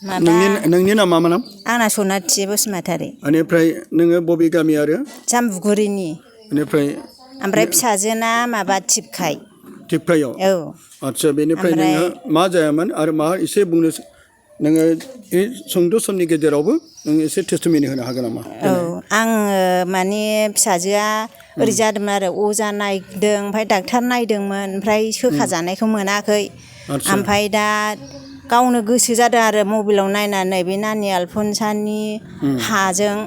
नोंनि नामा मा नाम? आंना सनाथि बसुमतारी। बेनिफ्राय नोङो बबे गामि आरो? जाम्बुगुरिनि। ओमफ्राय फिसाजोना माबा टिपखाय। टिपखायाव? औ। आदसा बेनिफ्राय नोङो मा जायामोन आरो मा एसे बुंनो नोङो सुंद' समनि गेजेरावबो नों एसे टेस्टिमनि होनो हागोन नामा? औ आङो माने फिसाजोआ ओरै जादोंमोन आरो अजा नायदों ओमफ्राय डाक्टार नायदोंमोन ओमफ्राय सोखाजानायखौ मोनाखै। ओमफ्राय दा गावनो गोसो जादों आरो मबाइलाव नायनानै बे नानि आलफनसानि हाजों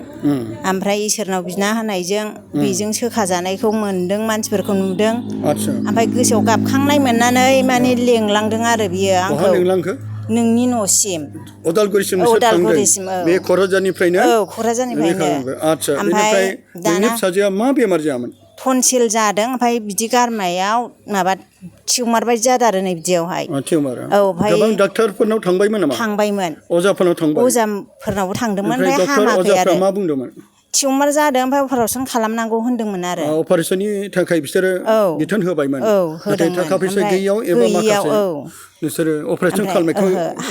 ओमफ्राय इसोरनाव बिना होनायजों बेजों सोखाजानायखौ मोन्दों, मानसिफोरखौ नुदों। ओमफ्राय गोसोआव गाबखांनाय मोननानै माने लेंलांदों आरो बियो आंखौ। नोंनि न'सिम। उदालगुरिसिम नोंसोर थांदों? औ। बे क'क्राझारनिफ्रायनो? औ क'क्राझारनिफ्रायनो। आदसा बेनिफ्राय नोंनि फिसाजोआ मा बेमार जायामोन? टनसिल जादों ओमफ्राय बिदि गारमायाव माबा टिउमार बायदि जादों आरो नै बिदियावहाय। टिउमार? औ ओमफ्राय गोबां डाक्टारफोरनाव थांबायमोन नामा? थांबायमोन। अजाफोरनाव थांबाय? अजाफोरनावबो थांदोंमोन ओमफ्राय डक्टर हामाखै अजाफ्रा आरो। मा बुंदोंमोन? टिउमार जादों ओमफ्राय अपारेसन खालामनांगौ होन्दोंमोन आरो। अपारेसननि थाखाय बिसोरो बिथोन होबायमोन? औ नाथाय होदोंमोन। थाखा फैसा गैयियाव एबा माखासे नोंसोरो अपारेसन खालामनायखौ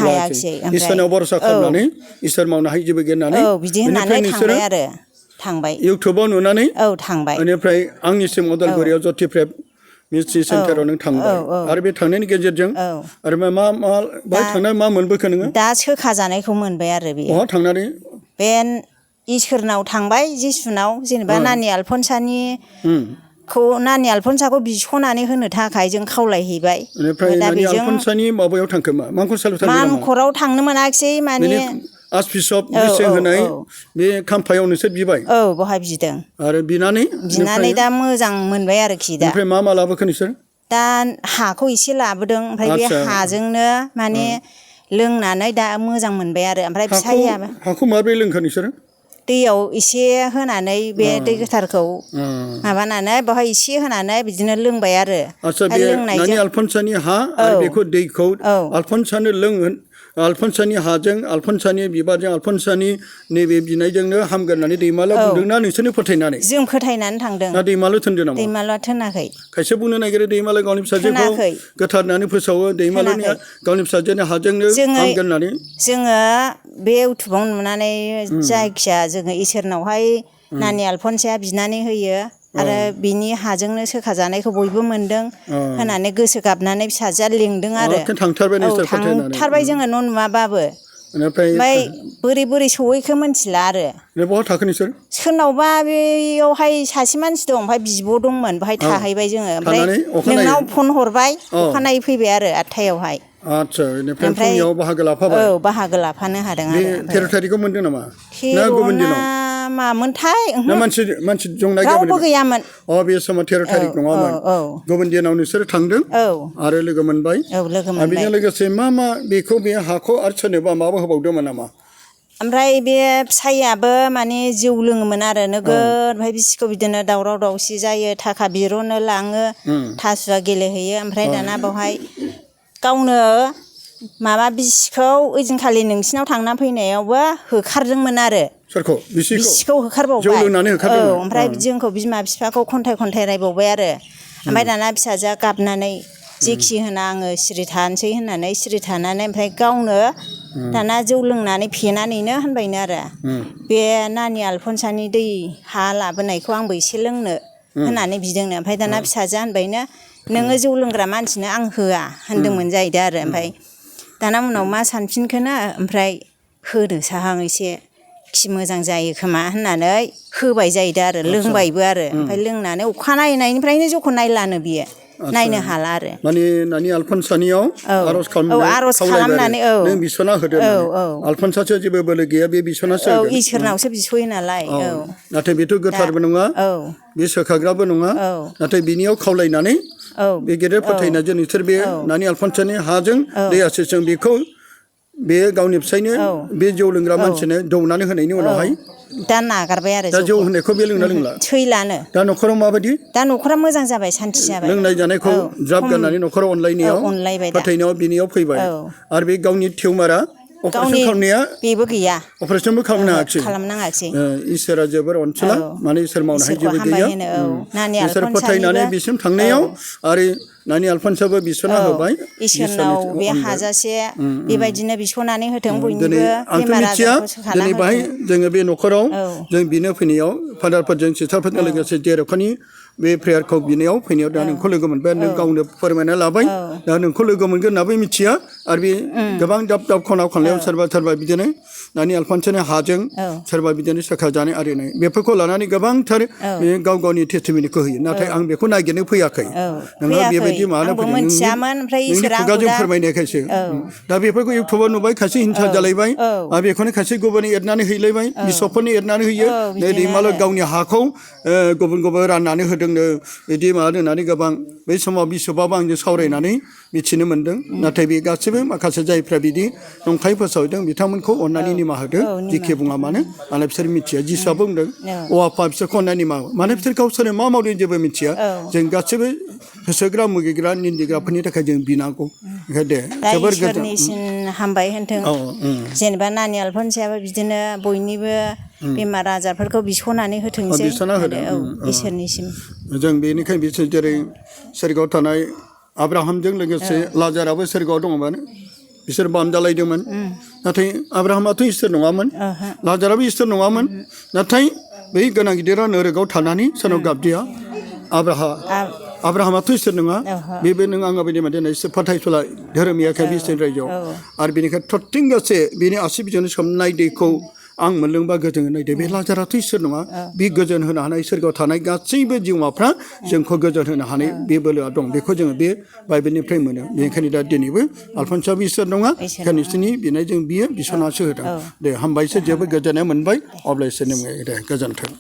लायाखै? इसोरनाव भरसा खालामनानै इसोर मावनो हायो जेबो गैया होननानै बिदि होननानै थांबाय आरो। थांबाय। इउटुबाव नुनानै? औ थांबाय। बेनिफ्राय आंनिसिम उदालगुरियाव ज्यतिप्रेम मिस्ट्रि सेन्टाराव नों थांबाय आरो बे थांनायनि गेजेरजों आरो मा बाहाय थांनानै मा मोनबोखो नोङो? दा सोखाजानायखौ मोनबाय आरो बेयो। बहा थांनानै? बे इसोरनाव थांबाय जिसुनाव, जेनेबा नानि आलफनसानि नानि आलफनसाखौ बिस'नानै होनो थाखाय जों खावलायहैबाय। बेनिफ्राय नानि आलफनसानि माबायाव थांखो मा? मांखरसालियाव थांदों नामा? मांखराव थांनो मोनाखिसै माने आर्चबिशप ब्लेसिं होनाय बे खाम्फायाव नोंसोर बिबाय? औ बहाय बिदों। आरो बिनानै दा मोजां मोनबाय आरोखि दा। ओमफ्राय मा लाबोखो नोंसोर? दा हाखौ एसे लाबोदों ओमफ्राय बे हाजोंनो माने लोंनानै दा मोजां मोनबाय आरो। ओमफ्राय फिसाइयाबो। हाखौ माबोरै लोंखो नोंसोरो? दैयाव एसे होनानै बे दै गोथारखौ माबानानै बेवहाय एसे होनानै बिदिनो लोंबाय आरो। आदसा बे नानि आलफनसानि हा आरो बेखौ दैखौ आलफनसानो आलफनसानि हाजों आलफनसानि बिबारजों आलफनसानि नैबे बिनायजोंनो हामगोन होननानै दैमालुआ बुंदोंना नोंसोरनो फोथायनानै? जों फोथायनानै थांदों। ना दैमालु थोनदों नामा? दैमालुआ थोनाखै। खायसे बुंनो नागिरो दैमालुआ गावनि फिसाजोखौ गोथार होननानै फोसावो, दैमालुनि गावनि फिसाजोनि हाजोंनो हामगोन होननानै। जोङो बे इउटुबाव नुनानै जायखिया जोङो इसोरनावहाय नानि आलफनसाया बिनानै होयो आरो बिनि हाजोंनो सोखाजानायखौ बयबो मोनदों होननानै गोसो गाबनानै फिसाजोआ लिंदों आरो। थांथारबाय जोङो न' नुवाबाबो। ओमफ्राय बोरै सहैखो मिथिला आरो। बहा थाखो नोंसोर? सोरनावबा बेयावहाय सासे मानसि दं, ओमफ्राय बिब' दंमोन, बेहाय थाहैबाय जोङो। ओमफ्राय नोंनाव फन हरबाय, अखानायै फैबाय आरो 8थायावहाय। आदसा बेनिफ्राय फुंनियाव बाहागो लाफाबाय? औ बाहागो लाफानो हादों आरो। बे 13 थारिखआव मोनदों नामा? ना गुबुन थेर'ना दिनाव? मामोनथाय? ना मानसि दंना गैयामोन? रावबो गैयामोन। बे समाव 13 थारिख नङामोन। गुबुन दिनाव नोंसोरो थांदों आरो लोगो मोनबाय। लोगो आरो बेजों मोनबाय। लोगोसे मा बेखौ बे हाखौ आरो सोरनोबा माबा होबावदोंमोन नामा? ओमफ्राय बे फिसाइयाबो माने जौ लोङोमोन आरो नोगोद। ओमफ्राय बिसिखौ बिदिनो दावराव दावसि जायो, थाखा बिहरनो लाङो, थासुवा गेलेहैयो। ओमफ्राय दाना बावहाय गावनो माबा बिसिखौ ओइदिनखालि नोंसिनाव थांना फैनायावबो होखारदोंमोन आरो। सोरखौ? बिसिखौ होखारबावबाय। जौ लोंनानै होखारदोंमोन? ओमफ्राय जोंखौ बिमा बिफाखौ खन्थाइ रायबावबाय आरो। ओमफ्राय दाना फिसाजोआ गाबनानै जेखि होना आङो सिरि थानोसै होननानै सिरि थानानै ओमफ्राय गावनो दाना जौ लोंनानै फेनानैनो होनबायनो आरो बे नानि आलफनसानि दै हा लाबोनायखौ आंबो एसे लोंनो होननानै बिदोंनो। ओमफ्राय दाना फिसाजोआ होनबायनो, नोङो जौ लोंग्रा मानसिनो आं होआ होनदोंमोन जाहैदों आरो। ओमफ्राय दाना उनाव मा सानफिनखोनो, ओमफ्राय होनो साहां एसे खि मोजां जायो खोमा होननानै होबाय जाहैदों आरो। लोंबायबो आरो। ओमफ्राय लोंनानै अखानायनायनिफ्रायनो जौखौ नायलानो बियो, नायनो हाला आरो। माने नानि आलफनसानियाव आर'ज खालामनो खावलायबाय आरो नों बिस'ना होदो होननानै। आलफनसासो जेबो बोलो गैया, बे बिस'नासो होगोन। इसोरनावसो बिस'यो नालाय। नाथाय बेथ' गोथारबो नङा, बे सोखाग्राबो नङा। नाथाय बिनियाव खावलायनानै बे गेदेर फोथायनायजों नोंसोर बे नानि आलफनसानि हाजों दैयासेजों बेखौ बे गावनि फिसायनो बे जौ लोंग्रा मानसिनो दौनानै होनायनि उनावहाय दा नागारबाय आरो। दा जौ होनायखौ बे लोंना लोंला? सैलानो। दा न'खराव माबायदि? दा न'खरा मोजां जाबाय, सान्थि जाबाय। लोंनाय जानायखौ ज्राब गारनानै न'खराव अनलायनायाव अनलायबाय दा। फोथायनायाव बिनियाव फैबाय। आरो बे गावनि टिउमारा अपारेसन खालामनाया बेबो गैया अपारेसनबो खालामनाङाखिसै खालामनाङाखिसै इसोरा जोबोर अनसुला माने इसोर मावनो हायै जेबो गैया नानि इसोर फोथायनानै बिसिम थांनायाव आरो नानि आलफानसाबो बिसना होबाय इसोरनाव बे हाजासे बेबायदिनो बिसनानै होथों बयनिबो आंथ' बेमार मिथिया आजारखौ दिनै सोखाना बाहाय होथों जोङो बे न'खराव जों बिनो फैनायाव फादारफोरजों सिस्टारफोरजों लोगोसे जेरखमनि बे प्रेयारखौ बिनायाव फैनायाव दा नोंखौ लोगो मोनबाय नों गावनो फोरमायना लाबाय दा नोंखौ लोगो मोनगोन होननाबो मिथिया आरो बे गोबां दाब दाब खना खनलायाव सोरबा बिदिनो नानि आलफानसानि हाजों सोरबा बिदिनो सोखा जानाय आरिनाय बेफोरखौ लानानै गोबांथार गाव गावनि टेस्टिमनिखौ होयो नाथाय आं बेखौ नागिरनो फैयाखै नोंहा बेबायदि मानो फैदों नोंनि खुगाजों फोरमायनायखायसो दा बेफोरखौ इउटुबाव नुबाय खायसे हिंसा जालायबाय आरो बेखौनो खायसे गुबुन एरनानै हैलायबाय बिसपफोरनि एरनानै होयो नै दैमाल' गावनि हाखौ गुबुन गुबुन राननानै होदोंनो बिदि माबा होननानै गोबां बै समाव बिसपाबो आंजों सावरायनानै मिथिनो मोन्दों नाथाय बे गासैबो माखासे जायफ्रा बिदि नंखाय फोसावदों बिथांमोनखौ अननानै निमाहा होदो जिखि बुङा मानो माने बिसोर मिथिया जिसुआबो बुंदों अ आफा बिसोरखौ अननानै निमाहा हो माने बिसोर गावसोरो मा मावदों जेबो मिथिया जों गासैबो होसोग्रा मुगैग्रा निन्दिग्राफोरनि थाखाय जों बिनांगौ ओंखायनो दे जोबोर इसोरनिसिम हामबाय होनथों जेनेबा नानि आलफानसायाबो बिदिनो बयनिबो बेमार आजारफोरखौ बिसनानै होथोंसै इसोरनिसिम जों बेनिखायनो बिसोर जेरै सोरगोआव थानाय आब्राहामजों लोगोसे लाजाराबो सोरगोआव दङमोन बिसोर बामजालायदोंमोन नाथाय आब्राहामाथ' इसोर नङामोन लाजाराबो इसोर नङामोन नाथाय बै गोनां गिदिरा नोरोगाव थानानै सोरनाव गाबदिया आब्राहामाथ' इसोर नङा बेबो नों आङा बायदि माने एसे फोथायसुला धोरोमियाखाय बिसोरनि रायजोआव आरो बेनिखायनो थरथिंगासे बिनि आसि बिजौनि सोमनाय दैखौ आं मोनलोंबा गोजोन होनाय दे बे लाजाराथ' इसोर नङा बे गोजोन होनो हानाय सोरगोआव थानाय गासैबो जिउमाफ्रा जोंखौ गोजोन होनो हानाय बे बोलोआ दं बेखौ जोङो बे बाइबेलनिफ्राय मोनो बेनिखायनो दा दिनैबो आलफानसाबो इसोर नङा नोंसोरनि बिनायजों बियो बिसनासो होदों दे हामबायसो जेबो गोजोननाय मोनबाय अब्ला इसोरनि मुङै दे गोजोन्थों